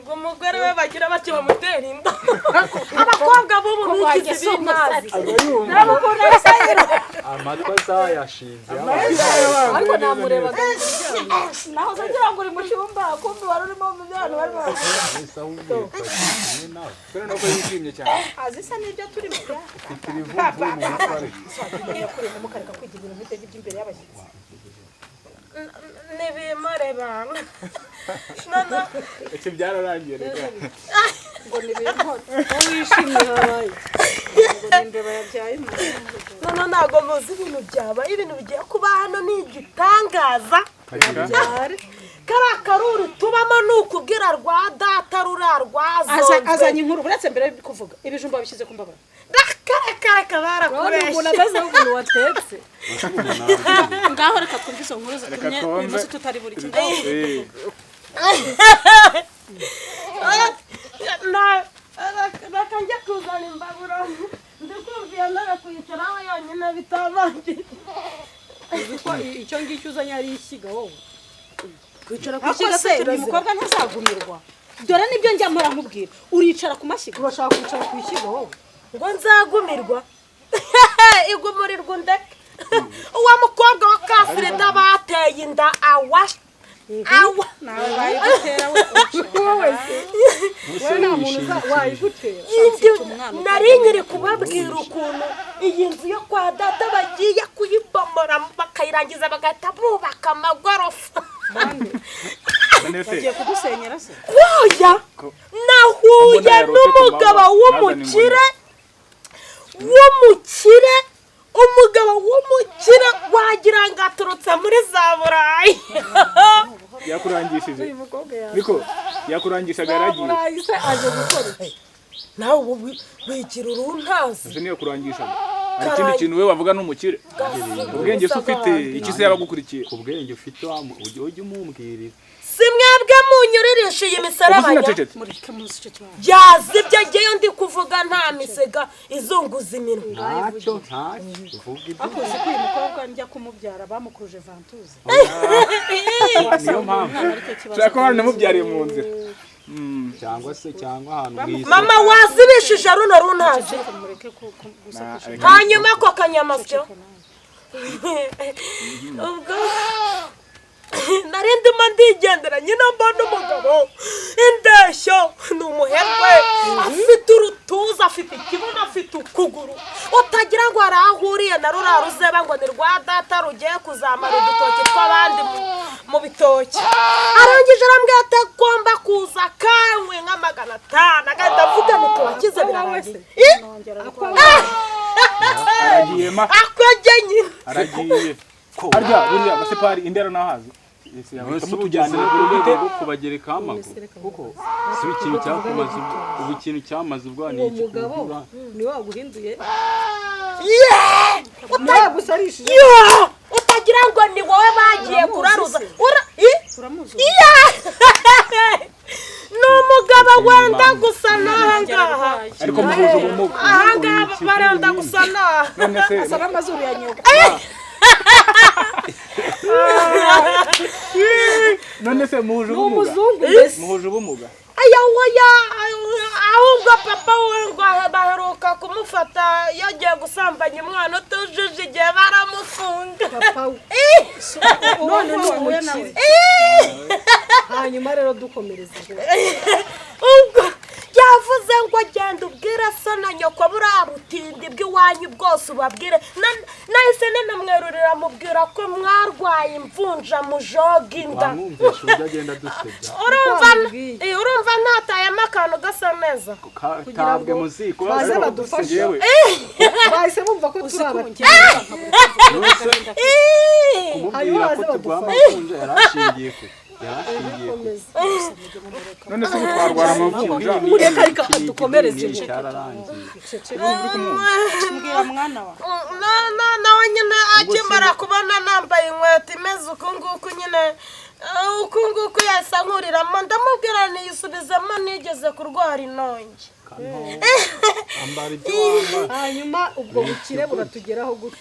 Ngo umugore we bagira bati bamutera inda. Abakobwa b'ubu bigize ibintazi. Amatwi azayashinze. Ariko namurebaga. Naho ngira ngo uri mu cyumba, kumbi wari urimo mu byo barimo. Wese aho uvuye twari kumwe nawe. Kubera nuko yishimye cyane. Azi isa n'ibyo turimo. Ufite ibivumvu mu mutwe ariko. Kureba, mukareka kwigira ibintu nk'ibyo by'imbere y'abashyitsi. Nibimore bana. None Ese byararangiye reka. Ngo ni ibintu wowe wishimye habaye, ngo ni imbeba yabyaye umuntu. None ntabwo muzi ibintu byabaye, ibintu bigiye kuba hano ni igitangaza. Kariya karuru tubamo ni ukubwira rwa data ruriya rwazonzwe. Azanye inkuru. Uretse mbere yo kuvuga, ibijumba bishyize ku mbabara. Kare kare, Urabona umuntu kabarakubeshye. ameze nk'umuntu watetse. Ngaho reka twumve izo nkuru zitumye twumve. uyu munsi tutari buri kimwe. Reka njye kuzana imbabura, ndikumva iyo ntebe kuyicaraho yonyine bitabangira. Uzi ko icyo ngicyo uzanye ari ishyiga wowe? Kwicara ku Ariko ishyiga se se uyu kirazira? mukobwa ntazagumirwa? Dore nibyo njya mpora nkubwira, uricara ku mashyiga. Urashaka kwicara ku ishyiga wowe? Ngo nzagumirwa? Igumurirwa undeke. Uwo mukobwa wa Kafurida bateye inda, awa awa. Nawe bayigutera we. Wowe se, wowe nta muntu wayigutera. Indi nari nkiri kubabwira ukuntu iyi nzu yo kwa data bagiye kuyibomora, bakayirangiza, bagahita bubaka amagorofa. None se Bagiye kudusenyera se? Woya, nahuye Mbona yarose ku n'umugabo manywa, w'umukire, w'umukire, umugabo w'umukire wagira ngo aturutse muri za Burayi. Yakurangishije Uyu mukobwa yawe. Niko yakurangishaga, yaragiye. Burayi se aje gukora iki? Nawe ubu wigira uruntazi. Ese niyo kurangishaga, hari ikindi kintu we wavuga? N'umukire, ubwenge se ufite iki se yabagukurikiye? Ku bwenge ufite ujye umumbwirira. Si mwebwe munyuririsha iyi Ubu miserebanya? sinacecetse. Mureke muzi icyo kibazo. Yazibye, ngeyo ndi kuvuga nta misega izunguza iminwa. Ntacyo, ntacyo, uvuga ibyo. Ariko uzi ko uyu mukobwa njya kumubyara bamukuruje ventouse? Niyo mpamvu. Umwana aricyo kibazo. Ushobora kuba waranamubyariye mu nzira. Cyangwa se cyangwa ahantu mu isoko. Mama, wazibishije runo runtazi. Mureke gusakusha. Hanyuma ako kanyamasyo, ubwo nari ndimo ndigendera nyine, mbona umugabo, indeshyo ni umuherwe, afite urutuza, afite ikibuno, afite ukuguru, utagira ngo hari aho ahuriye na ruriya ruzeba ngo ni rwa data rugiye kuzamara udutoki tw'abandi mu bitoki. Arangije arambwira ati agomba kuza kanywe nka 500, agahita avuga ngo tuwakize, birarangiye. Aragiye ma. Akwege nyine. Aragiye arya buriya amasepari indera nahazi. Ese ubu ugeze ku rwego rwo kubagerekaho amaguru kuko si ikintu cyakumaze ubu, ikintu cyamaze ubwo ni Uwo iki? mugabo Kuburyo niwe waguhinduye? Yeee! Niwe wagusarishije? Yo! Utagira ngo ni wowe bagiye kuraruza. Uramuzi? Ni umugabo wenda gusa n'aha ngaha. Ariko muhuje ubumuga. Aha ngaha barenda gusa n'aha. None se Asa n'amazuru ya nyoko. None se muhuje Ni ubumuga? umuzungu mbese. Muhuje ubumuga? Aya, oya, ahubwo papa we ngo baheruka kumufata yagiye gusambanya umwana utujuje igihe, baramufunga. Papa we none ni Uhuye nawe. umukire. Hanyuma rero dukomereza. Ubwo yavuze ngo genda ubwire so na nyoko buriya butindi bw'iwanyu bwose ubabwire. Nahise ninamwerurira, mubwira ko mwarwaye imvunja, mujoga inda. Wamwumvisha uburyo agenda adusebya? Urumva? Wamubwiye. Urumva ntatayemo akantu gasa neza. Tabwe mu ziko. Baze badufashe. Yewe. Bahise bumva ko turi abakire. Kumubwira ko Hanyuma baze turwara badufashe. amavunja yarashingiye ku yarashingiye ku None se ubu twarwara amavunja? Mureke ariko adukomereze. Cyararangiye. Mbwira mwana wa. Nawe nyine akimara kubona nambaye inkweto imeze uku nguku nyine, uku nguku, yahise ankuriramo, ndamubwira niyisubizemo, nigeze kurwara inongi. Ambara ibyo wambara. Hanyuma ubwo bukire buratugeraho gute?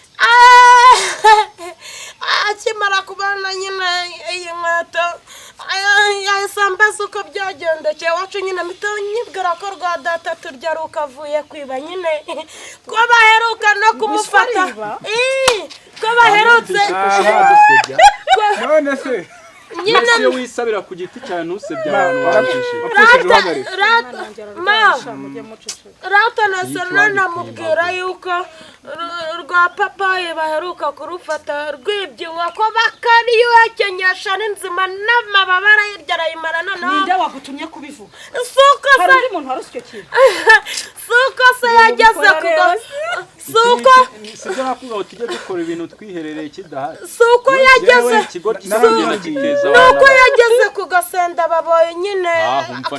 Ah, Akimara kubona nyine iyi nkweto yahise ambaza uko byagendekeye iwacu nyine, mpita nyibwira ko rwa data turya rukavuye kwiba nyine, ko baheruka no kumufata, ko baherutse. None se nyine wisabira ku giti cyawe ntusebye abantu wabishije. Rata na Serena namubwira yuko rwa papayi baheruka kurufata rwibye inkoko bakariyuhekenyesha n'inzima n'amababa arayirya arayimara. Noneho ninde wagutumye kubivuga? Suko se hari undi muntu wari icyo kintu? Suko se yageze ku suko sibyo nakubwira ngo tujye dukora ibintu twiherereye kidahari. Suko yageze nuko yageze ku gasenda baboye nyine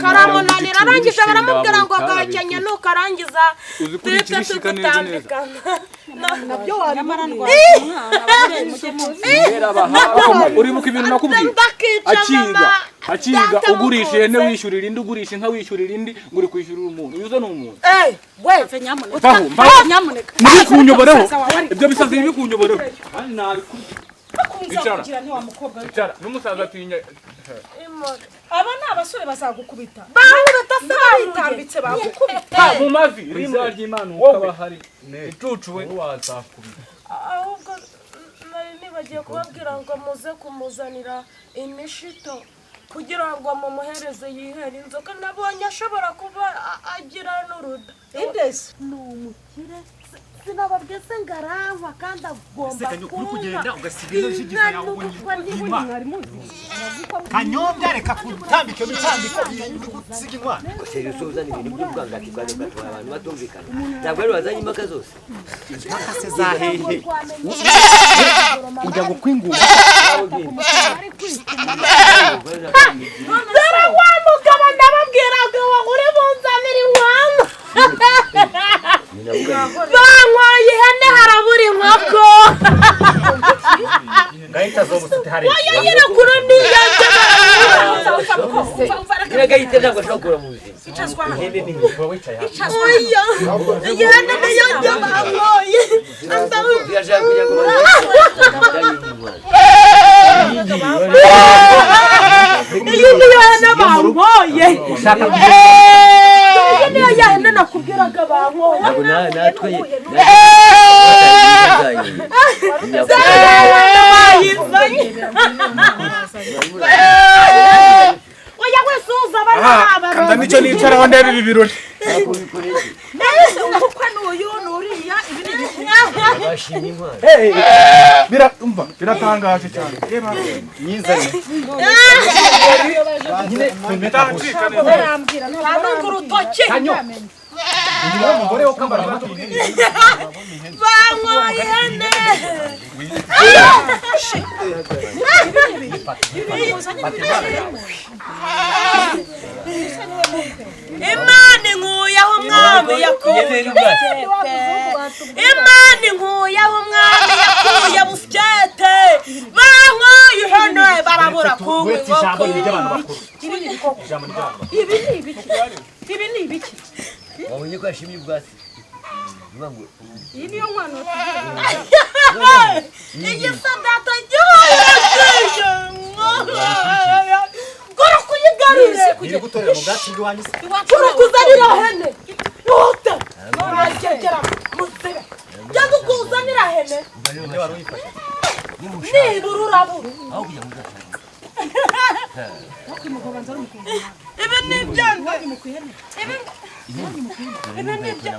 karamunanira, arangije baramubwira ngo gakenye nukarangiza duhite tugutambikana. Nabyo wabimara. Uribuka ibintu nakubwiye akiga ugurisha ihene wishyurira indi, ugurisha inka wishyurira indi, ngo uri kwishyurira umuntu uyu ni umuntu. Nyamuneka ntibikunyoboreho ibyo bisazi, ntibikunyoboreho. Icara n'umusaza atinya. Aba ni abasore bazagukubita, bankubita se bayitambitse bagukubita mu mavi. Rimwe ry'Imana ukaba hari icucuwe wazakubita. Ahubwo nari nibagiye kubabwira ngo muze kumuzanira imishito kugira ngo mumuhereze yihere inzoka, nabonye ashobora kuba agira n'uruda. Indese ni umukire sinababwiye se ngarangwa kandi agomba kugenda ugasiga inka Kanyombya, reka kutambika imitambiko gusiga inkwano. Gusa uzana ibintu by'ubwangati bwawe ugatwara abantu batumvikana, ntabwo ari wazanye impaka zose. Impaka se za hehe? Ujya gukwingura dore wa mugabo ndababwiraga ngo uri bunzanire inkwano, bankwaye ihene harabura inkoko. Ngahita zobusite hari oya nyine kure niyanjye. Nyiragahita ntabwo ashobora kugura mu buzima. Ihene ni oya ihene niyo njye bankwaye. Birashaka kugira ngo Iyi niyo hene bankoye, iyi niyo ya hene nakubwiraga bankoye. Natwe oya wese uza abana. Kanda nicyo nicaraho ndebe ibi birori. Ubukwe n'uyu n'uriya ibi ni ibiki? Umva biratangaje cyane. Nyizane Barambwira ntabwo urutoki umugore wo kwambara amatwi. Bankoye ihene. Imana inkuyeho umwami yakuye busyete, Imana inkuyeho umwami yakuye busyete. Bankoye ihene barabura kunywa Ijambo ni inkoko. iry'abantu bakuru. Ijambo ni iry'abantu bakuru. Ibi ni ibiki? Ibi ni ibiki? Wabonye ko yashimye ubwatsi. Iyi niyo nkwano Iyi sadata y'ubuye gora kuyigarire Iri gutorera mu bwatsi bw'iwanyu se. gora kuzanira hene yote nagegera muzibe cyangwa ukuzanira hene nibura urabura. Ibi ni ibyanjye, ibi ni ibyo.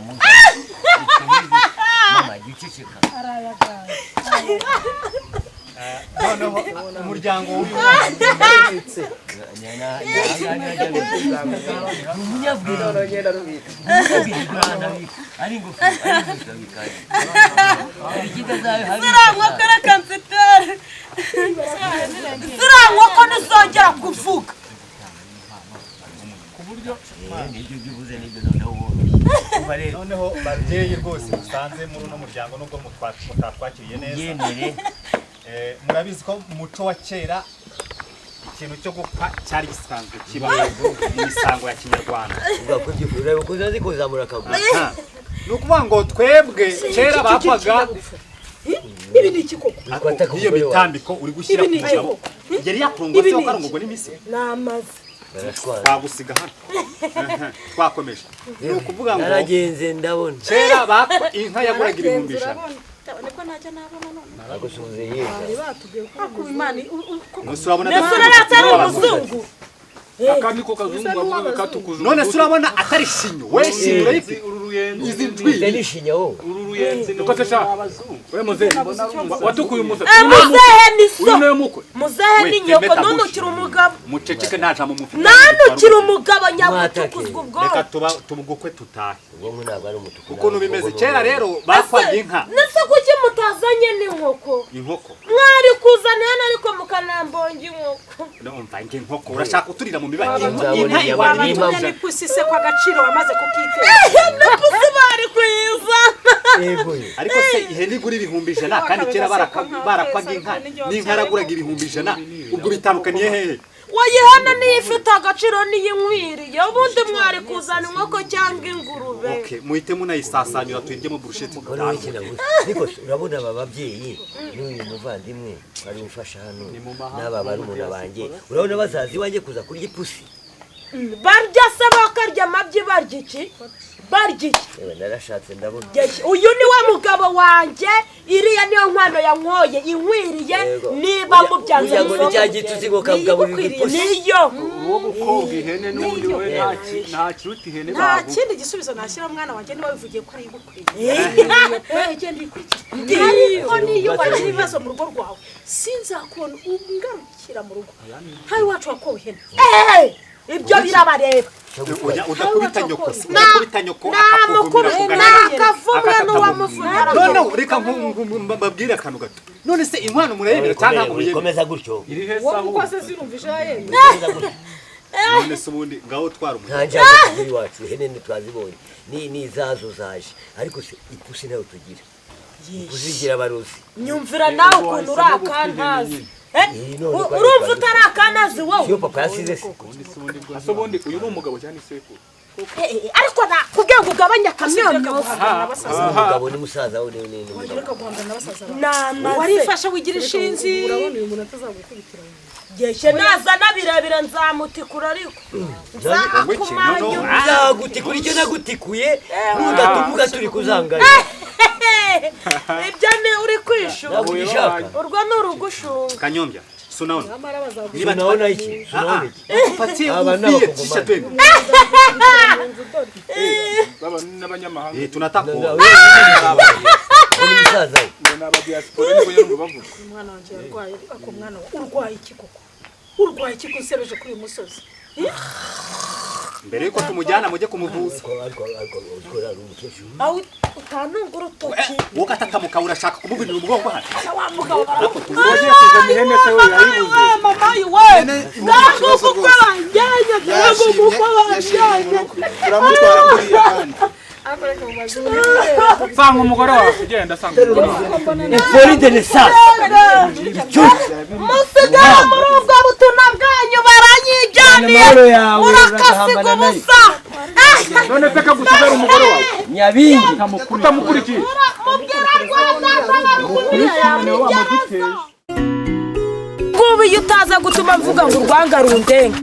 Mama giceceka. Noneho umuryango w'uyu mwana Ziriya nkoko reka nzitere, ziriya nkoko ntizongera kuvuga. Noneho babyeyi rwose musanze muri uno muryango nubwo mutatwakiriye neza, murabizi ko mu muco wa kera ikintu cyo gupfa cyari gisanzwe kiba mu misango ya kinyarwanda. Ni ukuvuga ngo twebwe kera bapfaga Ibi ni iki koko? Iyo mitambiko uri gushyira ku mugabo yari yakurongwa se wakarongorwa n'imise namaze twagusiga hano twakomeje. Ni ukuvuga ngo naragenze ndabona kera inka yaguraga 100,000. Niko najya nabona none nagusubize yiga atari umuzungu akandi ko kazungu bavuga katukuza. None se urabona atari shinyo we shinyo urayifite izi ndwi ni shinyo wowe uru ruyenzi ni we muzehe watukuye umusatsi muzehe ni so uyu niwe mukwe muzehe ni nyoko none ukiri umugabo muceceke nta jambo mufite none ukiri umugabo nyagutukuzwa ubwonko reka tuba tumugukwe tutahe ubwonko ntabwo ari umutuku ukuntu bimeze kera rero bakwaga inka nese kuki mutazanye n'inkoko inkoko mwari kuzana hano ariko mukanambonga inkoko numva nge inkoko urashaka uturira mu mibare inka iwabatumye n'ipusi se kwa gaciro wamaze kukitera n'ipusi bari kuyizana ariko se ihene igura 100,000 kandi kera barakwaga inka n'inka yaraguraga 100,000 ubwo bitandukaniye hehe wayihana niyo ifite agaciro n'iyinkwiriye ubundi mwari kuzana inkoko cyangwa ingurube okay muhite munayisasanyura tuyiryemo burusheti. Niko urabona aba babyeyi n'uyu muvandimwe bari umfasha hano n'aba barumuna banjye urabona bazaza iwanjye kuza kurya ipusi barya se bakarya amabyi barya iki barya iki narashatse ndabona uyu ni we mugabo wanjye iriya niyo nkwano yankoye inkwiriye niba mubyanze ngo ni cya gituzi ngo kabugaburira ipusi niyo uwo gukobwa ihene n'undi we nta kiruta ihene nta kindi gisubizo nashyira mwana wanjye niba bivugiye ko ari igukwiriye ariko niyo wagira ibibazo mu rugo rwawe sinzakubona ungarukira mu rugo ntawe wacu wakowe ihene ibyo birabareba udakubita nyoko udakubita nyoko akakuvumira nakavumwe n'uwamuvunyara. None reka mbabwire akantu gato. None se inkwano murayemera cyangwa ntabwo muyemera komeza gutyo wowe uko se zirumvisha yemera none se ubundi ngaho twara umuntu nta njyana kuri wacu ihene ntitwazibonye ni izazo zaje ariko se ipusi nayo tugira ipusi igira abarozi nyumvira nawe ukuntu uri akantazi urumva utari akantazi wowe iyo papa yasize se ase ubundi uyu ni umugabo cyangwa isekuru ariko nakubwiye ngo ugabanye akamyonyo umugabo ni musaza we ni umugabo warifashe wigira ishinzi urabona uyu muntu atazagukubitira yeshye nazana birebire nzamutikura ariko nzakumanyura nzagutikura icyo nagutikuye nudatuvuga turi kuzangana ibyo ni uri kwishura urwo ni urugushunga Kanyombya sunaona sunaona iki sunaona iki patie ufie tisha twende baba n'abanyamahanga tunataka ni musaza ngo n'aba diaspora niko yarumva bavuga umwana wanjye yarwaye ako mwana urwaye iki koko urwaye iki kusebeje kuri uyu musozi mbere yuko tumujyana mujye kumuvuza aho utanunga urutoki wowe katatamuka urashaka kumubinira umugongo hano wagiye kuzana ihene se we yayibuze mama we ndaguka uko banjyanye ndaguka uko banjyanye turamutwara kuriya kandi sanga umugore wawe ugenda sanga umugore wawe Ipoli de naissance musigara muri ubwo butumwa bwanyu baranyijyaniye murakasiga ubusa none se kagusigara umugore wawe nyabingi utamukurikiye mubwira rwanda ngubu iyo utaza gutuma mvuga ngo urwanga rundenga.